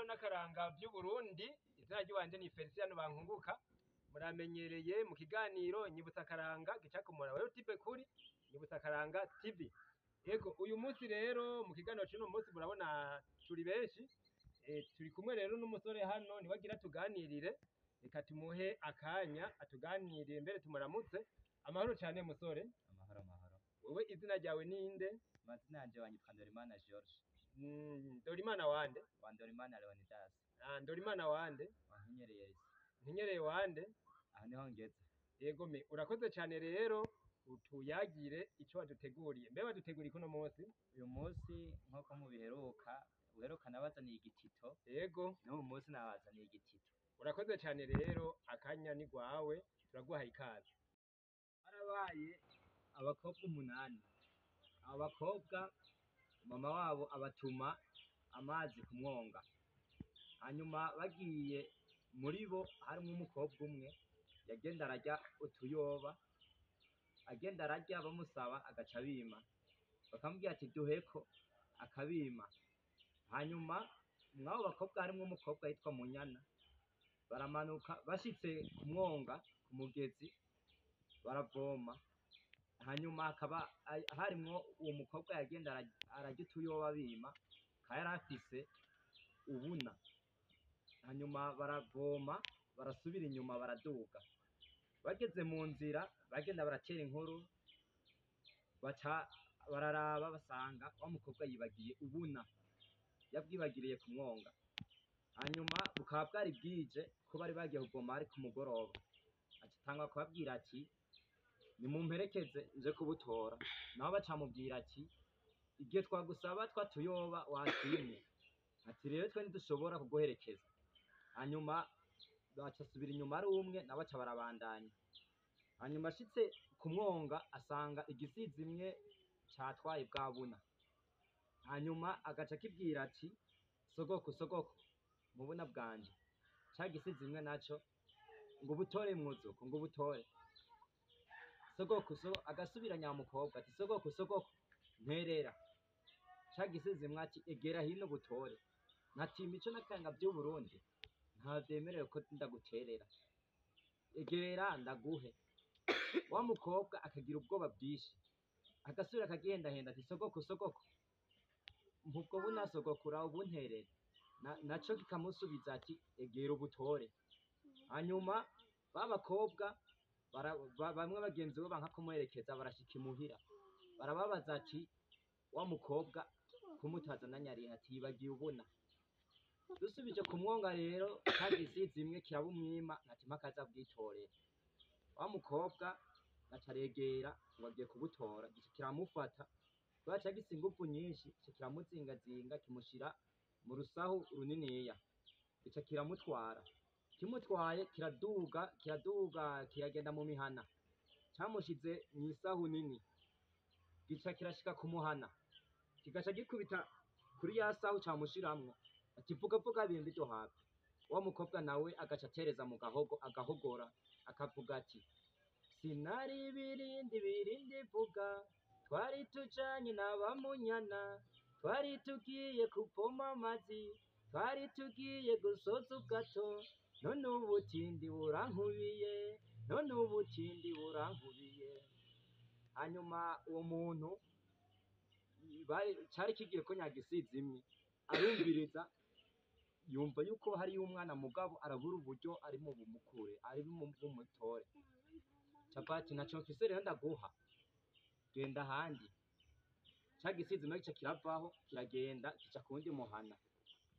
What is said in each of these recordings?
N'akaranga by'Uburundi. Izina ry'iwanje ni Feliciano Bankunguka. Muramenyereye mu kiganiro Nyibutsa Akaranga gica ku mura wa YouTube kuri Nyibutsa Akaranga TV. Yego, uyu munsi rero mu kiganiro c'uno munsi murabona turi benshi. Turi kumwe rero n'umusore hano niwe agira tuganirire. Reka tumuhe akanya atuganirire, mbere tumuramutse. Amahoro cane musore. Amahoro, amahoro. Wewe izina ryawe ninde? Amazina yanje banyitwa Ndorimana George. Ndorimana wande? Wa Ndorimana Leonidas. Ah, Ndorimana wande? Wankinyereye Elisa. Ntinyereye wande? Aho niho ngeze. Yego me, urakoze cyane rero, utuyagire ico waduteguriye. Mbe waduteguriye kuno munsi? Uyu munsi nk'uko mubiheruka, uheruka nabazaniye igitito. N'uyu munsi nabazaniye igitito. Urakoze cyane rero, akanya ni gwawe, turaguhaye ikaze. Harabaye abakobwa 8. Abo bakobwa mama wabo abatuma amazi ku mwonga. Hanyuma bagiye, muri bo harimwo umukobwa umwe yagenda ararya utuyoba, agenda ararya, bamusaba agaca abima, bakamubwira ati duheko, akabima. Hanyuma mw'abo bakobwa harimwo umukobwa yitwa Munyana. Baramanuka, bashitse ku mwonga, ku mugezi, baravoma. Hanyuma hakaba harimwo uwo mukobwa yagenda ararya utuyoba bima, akaba yari afise ubuna. Hanyuma baravoma, barasubira inyuma, baraduga. Bageze mu nzira bagenda baratera inkuru, baca bararaba basanga wa mukobwa yibagiye ubuna, yabwibagiriye ku mwonga. Hanyuma bukaba bwari bwije, ko bari bagiye kuvoma ari ku mugoroba. Aca atangura kubabwira ati nimumperekeze nje kubutora. Naho bacamubwira ati igihe twagusaba twatuyoba watwimye, ati rero twe ntidushobora kuguherekeza. Hanyuma baca asubira inyuma ari umwe, nawe aca barabandanya. Hanyuma ashitse ku mwonga asanga igisizi imwe catwaye bwa buna. Hanyuma agaca akibwira ati sogoko, sogoko, mubuna bwanje. Ca gisizi imwe naco ngo ubutore mwuzuko, ngo ubutore sogoko so. Agasubira nyamukobwa ati sogoko, sogoko, nterera. Ca gisizi imwe ati egera hino butore. Ati imico n'akaranga vy'Uburundi ntavyemerewe ko ndaguterera, egera ndaguhe. Wa mukobwa akagira ubwoba bwinshi, agasubira akagihendahenda ati sogoko, sogoko, mpubwo buna, sogokura ubunterere. Naco kikamusubiza ati egera ubutore. Hanyuma ba bakobwa bamwe bagenzi be banka kumuherekeza, barashika imuhira barababaza ati wa mukobwa kumutazana arihe? Ati yibagiye ubuna. Dusubije ku mwonga rero, ca gisizi imwe kirabumwima, ati mpaka aza bwitorera. Wa mukobwa aca aregera ngo agiye kubutora, gica kiramufata kubera ca gifise inguvu nyinshi, gica kiramuzingazinga, kimushira mu rusahu runiniya, gica kiramutwara. Kimutwaye kiraduga, kiraduga, kiragenda mu mihana. Camushize mw'isahu nini, gica kirashika ku muhana, kigaca gikubita kuri ya sahu camushiramwo ati vuga, vuga bindi duhabwe. Wa mukobwa nawe agaca atereza mu gahogo, agahogora, akavuga ati sinari birindi birindi vuga, twari tujanye n'abamunyana, twari tugiye kuvoma amazi, twari tugiye gusoza ubwato, none ubutindi burankubiye, none ubutindi burankubiye. Hanyuma uwo muntu cari kigiye ko nyagisizi imwe arumviriza, yumva yuko hariyo umwana, mugabo arabura uburyo ari mu bumukure, ari mu bumutore. Capati ntaco mfise rero ndaguha, genda ahandi. Ca gisizi imwe gica kiravaho, kiragenda, kica kuwundi muhana.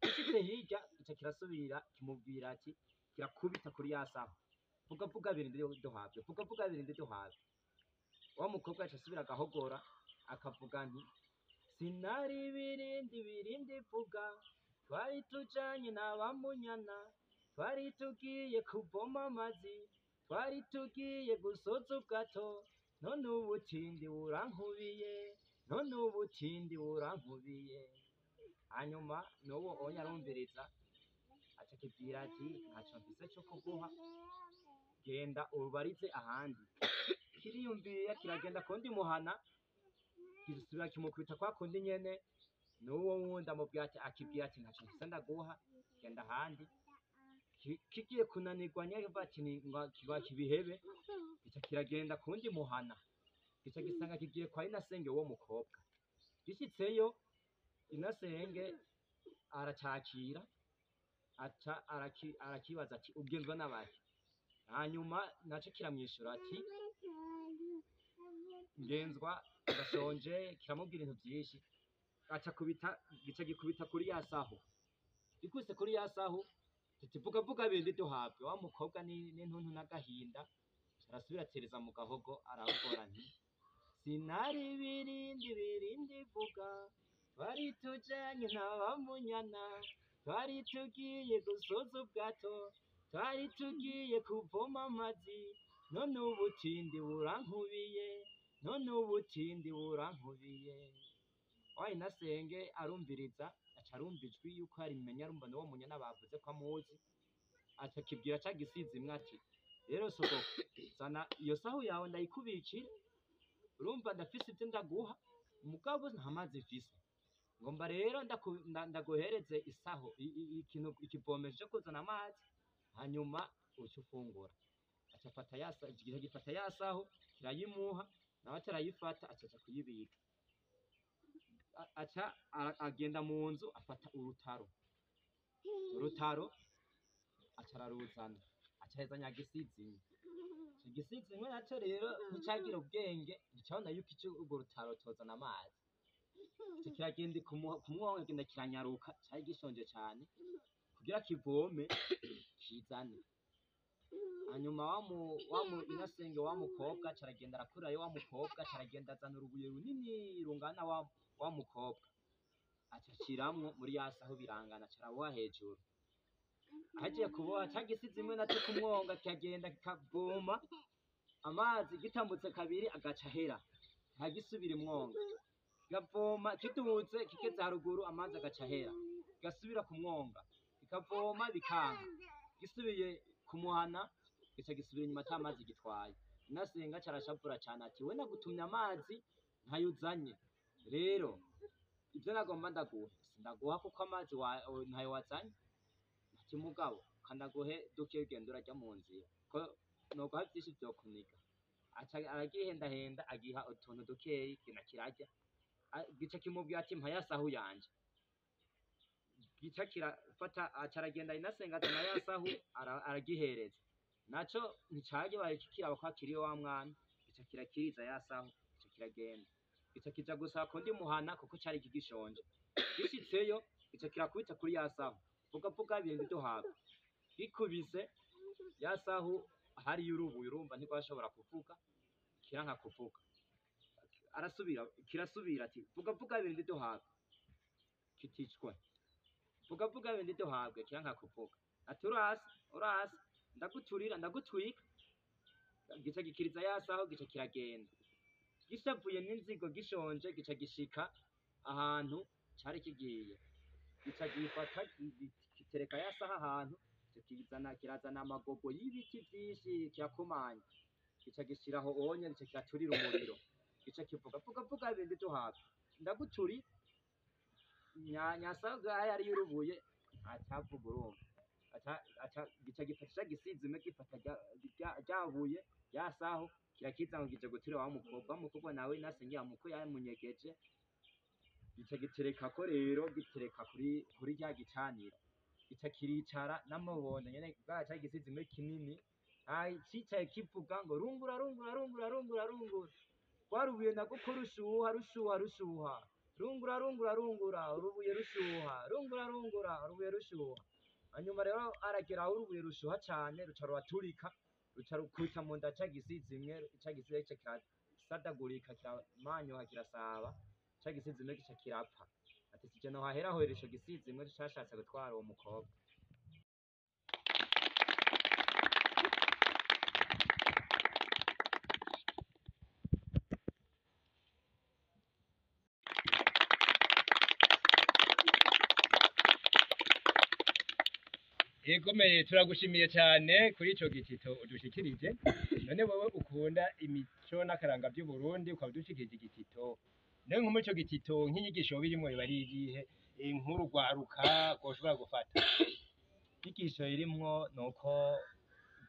Gishitse hirya gica kirasubira kimubwira ati, kirakubita kuri ya saho, vuga, vuga birindi duhabwe, vuga, vuga birindi duhabwe. Wa mukobwa aca asubira agahogora, akavuga nti sinari birindi birindi vuga, twari tujanye n'abamunyana, twari tugiye kuvoma amazi, twari tugiye gusoza ubwato, none ubutindi burankubiye, none ubutindi burankubiye. Hanyuma n'uwo onya arumviriza, aca akibwira ati ntaco mfise co kuguha, genda ubarize ahandi. Kiriyumvira, kiragenda kundi muhana, gisubira kimukubita kwa kundi nyene. N'uwo wundi amubwira ati, akibwira ati ntaco mfise ndaguha, genda ahandi. Kigiye kunanirwa nyene kivuga ati kiba kibihebe, gica kiragenda kuwundi muhana, gica gisanga kigiye kwa inasenge w'uwo mukobwa. Gishitseyo inasenge aracakira, aca arakibaza ati ugenzwa n'abaki? Hanyuma naco kiramwishura ati ngenzwa ndashonje, kiramubwira ibintu vyinshi, aca kubita, gica gikubita kuri ya sahu. Gikubise kuri ya sahu kiti vuga vuga bindi duhabwe. Wa mukobwa n'intuntu n'agahinda arasubira atereza mu gahogo, arahogora nti sinari birindi birindi vuga, twari tujanye na bamunyana, twari tugiye gusoza ubwato, twari tugiye kuvoma amazi, none ubutindi burankubiye, none ubutindi burankubiye. Wa inasenge arumviriza, aca arumva ijwi yuko yarimenya, arumva n'uwo munyana bavuze ko amuzi, aca akibwira ca gisizi imwe ati rero sogoko, zana iyo sahu yawe ndayikubikire, urumva ndafise ivyo ndaguha, mugabo nta mazi mfise, ngomba rero ndaguhereze isaho, ikintu ikivomesho co kuzana amazi, hanyuma uce ufungura. Aca afata ya gica gifata ya saho kirayimuha, nawe aca arayifata, aca aja kuyibika. Aca agenda mu nzu afata urutaro, urutaro aca araruzana, aca aheza nyagisizi. Ico gisizi imwe naco rero nticagira ubwenge, nticabona yuko ico urwo rutaro tozana amazi. Ico kiragenda kumwonga, kigenda kiranyaruka, cari gishonje cane, kugira kivome kizane. Hanyuma wa mu inasenge wa mukobwa aca aragenda arakurayo wa mukobwa, aca aragenda azana urubuye runini rungana wa mukobwa, aca ashiramwo muri ya saho birangana, aca araboha hejuru. Ahejeje kuboha ca gisizi imwe naco kumwonga kikagenda kikavoma amazi, gitambutse kabiri agaca ahera, ntagisubira imwonga. Kikavoma kiduze kigeze haruguru amazi agaca ahera, kigasubira kumwonga, kikavoma bikanka, gisubiye kumuhana gica gisubira inyuma ata mazi gitwaye. Inasenga aca arashavura cane ati we nagutumye amazi ntayuzanye, rero ivyo nagomba ndaguhe sindaguha kuko amazi ntayo wazanye. Ati mugabo kandaguhe duke ugenda urarya mu nzira, ko noguha vyinshi vyokuniga. Aca aragihendahenda agiha utuntu dukeyi kigenda kirarya. Gica kimubwira ati mpa ya sahu yanje. Gica kirafata, aca aragenda inasenga azana ya sahu aragihereza, naco nticagibaye kikiraba ko akiriyo wa mwana, gica kirakiriza ya sahu, gica kiragenda, gica kija gusaba kundi muhana kuko cari kigishonje. Gishitseyo gica kirakubita kuri ya sahu, vuga vuga bindi duhabwa. Gikubise ya sahu hariyo urubuye, urumva ntirwashobora kuvuga, kiranka kuvuga. Arasubira kirasubira ati vuga vuga bindi duhabwa, kiticwa. Vuga vuga bindi duhabwe, kiranka kuvuga. Ati urasi urasi ndaguturira ndagutwika. Gica gikiriza ya saho gica kiragenda, gishavuye n'inzigo gishonje, gica gishika ahantu cari kigiye, gica gifata gitereka ya saha ahantu, gica kizana kirazana amagogo y'ibiti vyinshi kirakomanya, gica gishiraho onye, gica kiraturira umuriro, gica kivuga vuga vuga bindi duhabwe ndaguturi. Nyasaga yari yurubuye acavuga, urumva aca gica gifata ca gisizi imwe, gifata ryabuye ya saho kirakiza ngo kije guturira wa mukobwa. Wa mukobwa nawe nasengera muko yamunyegeje, gica gitereka ko rero gitereka kuri rya gicaniro, gica kiricara n'amabondo nyene bwa ca gisizi imwe kinini. Ai cicaye kivuga ngo rungura rungura rungura rungura rungura rwarubuye nagwo rushuha rushuha rushuha, rungura rungura rungura urubuye rushuha, rungura rungura urubuye rushuha. Hanyuma rero aragera aho urubuye rushuha cane, ruca ruraturika, ruca rukubita mu nda ca gisizi imwe, ca gisizi ca kirasadagurika, kiramanyoha, kirasaba ca gisizi imwe, gica kirapfa. Ati sije nohahera hohera ico gisizi imwe cashatse gutwara uwo mukobwa. Yegomeye, turagushimiye cyane kuri ico gitito udushikirije. None wowe ukunda imico n'akaranga by'u Burundi, ukaba udushikirije igitito Nayo nko muri ico gitito nk'inyigisho birimwo yoba ari iyihe? Inkuru rwaruka rwoshobora gufata. Inyigisho irimwo nuko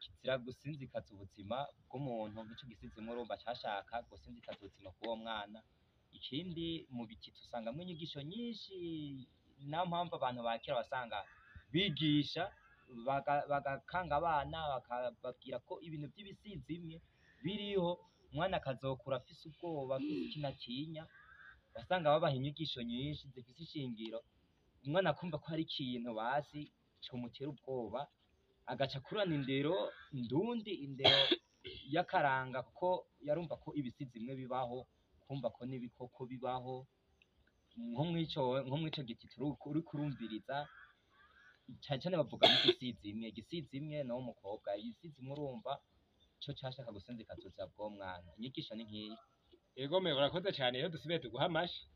kizira gusinzikaza ubuzima bw'umuntu, nk'ico gisizimwe urumva cashaka gusinzikaza ubuzima bw'uwo mwana. Ikindi mu bitito usangamwo inyigisho nyinshi, niyo mpamvu abantu ba kera wasanga bigisha bagakanga abana, bakababwira ko ibintu vy'ibisizimwe biriho, umwana akazokura afise ubwoba, afise ikintu atinya. Wasanga babaha inyigisho nyinshi zifise ishingiro, umwana akumva ko hari ikintu basi comutera ubwoba, agaca akurana indero ndundi, indero y'akaranga, kuko yarumva ko ibisizimwe bibaho, kumva ko n'ibikoko bibaho. Nko mw'ico gitito uriko urumviriza cane cane bavuga nk'igisizimwe, igisizimwe n'uwo mukobwa, igisizimwe urumva ico cashaka gusinzikaza ubuzima bw'uwo mwana. Inyigisho ni nkiyi. Ego me, urakoze cane. Rero dusubiye tuguha amashi.